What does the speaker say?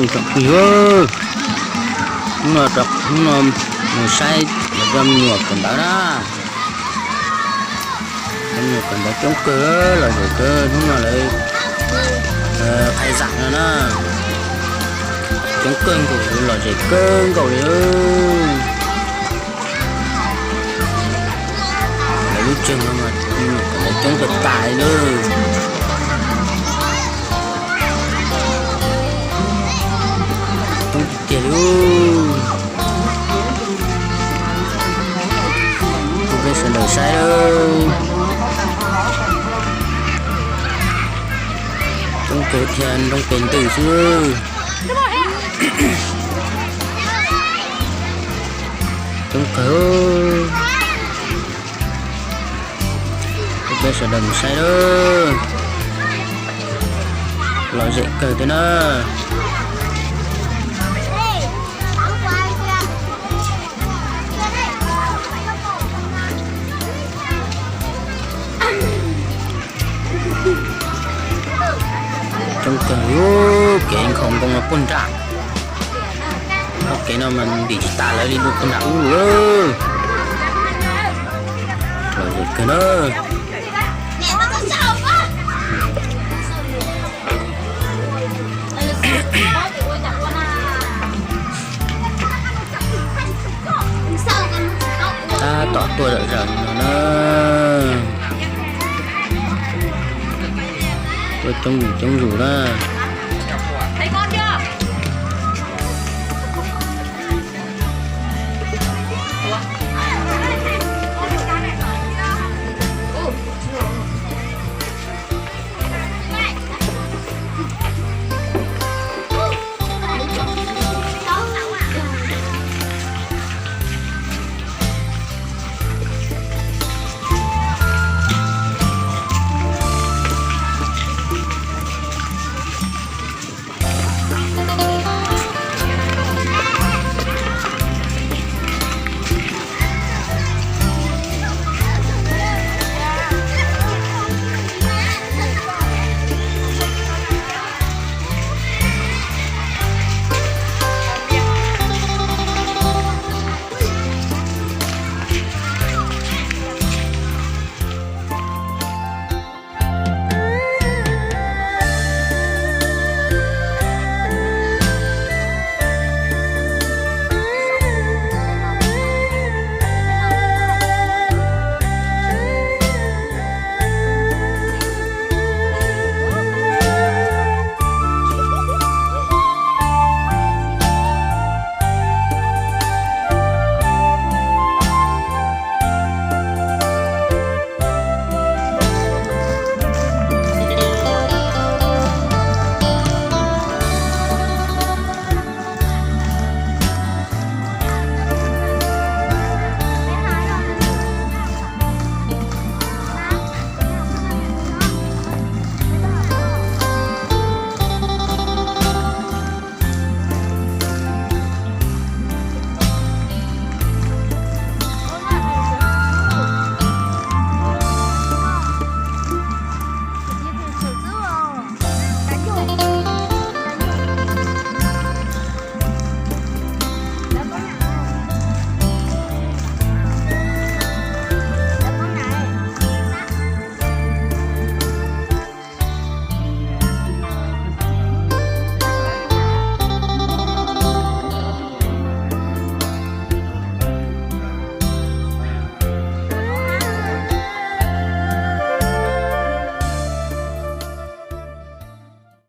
Tsoom phooj ywg, hnub no, hnub no mus saib lawv cov me nyuam kawm ntawv na. Cov me nyuam kawm ntawv coob kawg, lom zem kawg, hnub no lawv khai giảng no na. Coob kawg nkaus, lom zem kawg nkaus li. Lawv lub tsev no mas me nyuam kawm ntawv coob tas tas li lawm. Coob tiag tiag li. Kuv peb sawv daws saib lawm. Coob kawg thiab, nroo pes ntws xwb. Coob kawg. Kuv peb sawv daws mus saib lawm. Lom zem kawg thiab na. Coob kawg li, kev nkhaus nkoos no puag nram. Ob kev no mas ntim tsis tas lawv li, dua puag nram ub lawm. Lom zem kawg na. Tab tom tuaj zom zaws no na. Tuaj coob zus coob zus na.